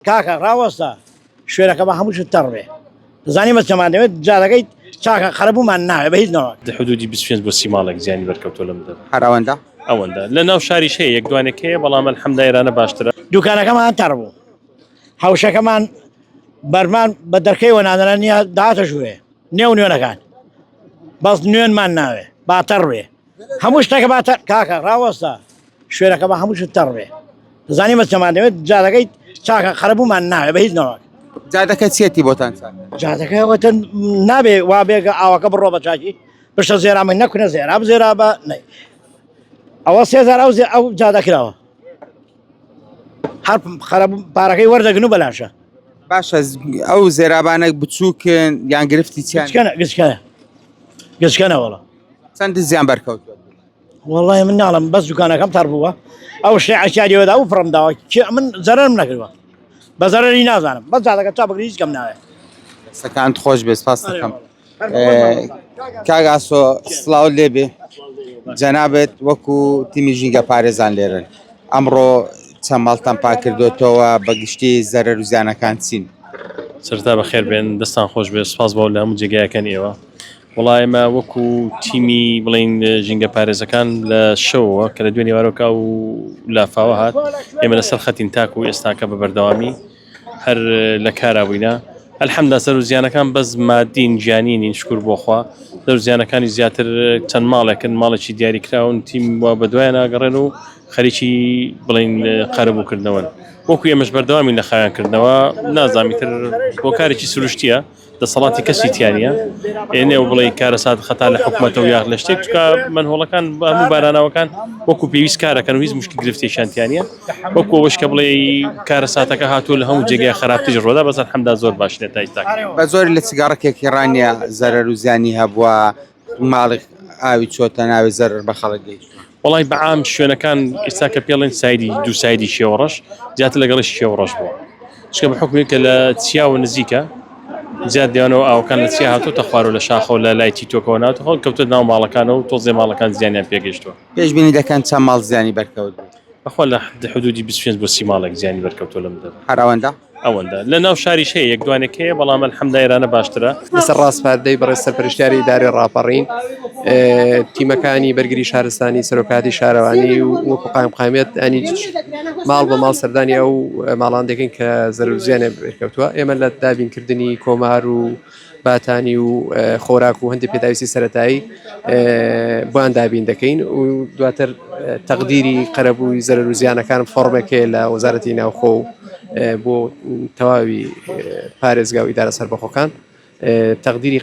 کاکە ڕاوەستە شوێنەکە بە هەموو شت تەڕ بێ دەزانی بە چەمان دەوێت جارەکەی چاکە قەرەبوومان ناوێ بە هیچ نەوەک. حدودی 25 بۆ 30 ماڵێک زیانی بەرکەوتووە لەم دەڤەرە. هەر ئەوەندە؟ ئەوەندە. لە ناو شاریش هەیە یەک دوانێک هەیە بەڵام الحمدا ئێرانە باشترە. دوکانەکەمان تەڕ بوو حەوشەکەمان بەرمان بە دەرکەیەوە نادەنە نییە داهاتە ژوورێ نێو نوێنەکان بەس نوێنمان ناوێ با تەڕ بێ. هەموو شتەکە با کاکە ڕاوەستە شوێنەکە بە هەموو شت تەڕ بێ دەزانی بە چەمان دەوێت جادەکەی چاکە قەرەبوومان ناوێ بە هیچ نەوەک. جادەکە چیەتی بۆتان چاک؟ جادەکە وتن نابێ وا بێگە ئاوەکە بڕۆ بە چاکی پشتە زێرا من نەکونە زێرا زێرا بە نەی ئەوە سێزار ئەو ئەو جادە کراوە هەر خەرەبوو پارەکەی وەردەگرن و بەلاشە. باشە ئەو زێرابانە بچووکن یان گرفتی چیان؟ گچکەنە گچکەنە گچکەنە وەڵا. چەند زیان بەرکەوتووە؟ وەڵای من ناڵم بەس دوکانەکەم تەڕ بووە ئەو شتەی عەشیاریەوەدا و فڕم داوە کێ من زەرەرم نەکردووە بە زەرەری نازانم بەس جادەکە چا بگری هیچ کەم ناوێ. دەستەکانت خۆش بێ سپاس دەکەم. کاک ئاسۆ سڵاوت لێبێ جەنابت وەکو تیمی ژینگە پارێزان لێرن ئەمڕۆ چەند ماڵتان پاکردوێتەوە بە گشتی زەرەر و زیانەکان چین؟ سەرتا بەخێر بێن دەستان خۆش بێ سپاس بۆ لە هەموو جێگایەکان ئێوە وەڵا ئێمە وەکو تیمی بڵین ژینگە پارێزەکان لە شەوەوە کە لە دوێنێ وارۆکە و لافاوە هات ئێمە لەسەر خەتین تاکو و ئێستاکە بە بەردەوامی هەر لە کارا بووینە الحمدا سەر و زیانەکان بەس مادین گیانی نین شکر بۆخوا سەر و زیانەکانی زیاتر چەند ماڵێکن ماڵێکی دیاریکراون تیم وا بە دوایان ناگەڕێن و خەریکی بڵین قەرەبووکردنەوەن وەکو ئێمەش بەردەوامی لە خاوێنکردنەوە نازانم ئیتر هۆکارێکی سروشتیە دەسەڵاتی کەسی تیا نییە ئێ نێو بڵێ کارەسات خەتا لە حکومەتە و یاخ لە شتێک چکە مەنهۆڵەکان هەموو باراناوەکان وەکو پێویست کارەکەن و هیچ مشکی گرفتێکیان تیا نییە وەکو ئەوەش کە بڵێ کارەساتەکە هاتووە لە هەموو جێگای خراپتریش ڕۆدا بەس الحمدا زۆر باش لە تا ئیستا بە زۆری لە چ گەڕەکێکی ڕانیە زەرەر و زیانی هەبووە ماڵی ئاوی چۆتە ناوی زەرەر بە خەڵک گەیشتووە؟ وەڵای بە عام شوێنەکان ئێستا کە پێڵێن side ی دوو side ی شێوەڕەش زیاتر لەگەڵی شێوەڕەش بووە چکە بە حکومی کە لە چیاوە نزیکە زیاد دیانەوە ئاوەکان لە چیا هاتووتە خوارەوە لە شاخەوە لە لای تیتۆکەوە ناتەوە کەوتە ناو ماڵەکانەوە و تۆزێ ماڵەکان زیانیان پێگەیشتووە. پێشبینی دەکەن چەند ماڵ زیانی بەرکەوت بێت؟ بەخوا لە حدودی 25 بۆ 30 ماڵێک زیانی بەرکەوتووە لەم دەڤەرە. هەر ئەوەندە؟ ئەوەندە. لە ناو شاریش هەیە یەک دوانێک هەیە بەڵام الحمدا ئێرانە باشترە. لەسەر ڕاسپاردەی بەڕێز سەرپەرشتیاری ئیدارەی ڕاپەڕین، تیمەکانی بەرگری شارستانی، سەرۆکایەتی شارەوانی و وەکو قایمقامیەت ئەنی ماڵ بە ماڵ سەردانی ئەو ماڵان دەکەین کە زەرەر و زیانیان بەرکەوتووە. ئێمە لە دابینکردنی کۆمار و باتانی و خۆراک و هەندێک پێداویستی سەتایی بۆیان دابین دەکەین و دواتر تەقدیری قەرەبووی زەرەر و زیانەکان فۆڕمێک هەیە لە وەزارەتی ناوخۆ و بۆ تەواوی پارێزگا و ئیدارە سەربەخۆکان تەقدیری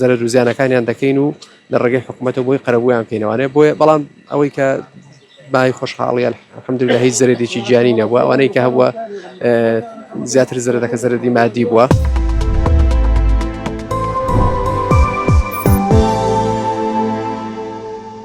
زەرەر و زیانەکانیان دەکەین و لە ڕێگەی حکوومەتە بۆی قەرەبوویان کەینەوانێ بۆیە بەڵام ئەوەی کە بای خۆشحاڵی الحمدلله هیچ زەرەرێکی گیانی نەبووە ئەوانەی کە هەبووە زیاتر زەرەدەکە زەرەدی مادی بووە.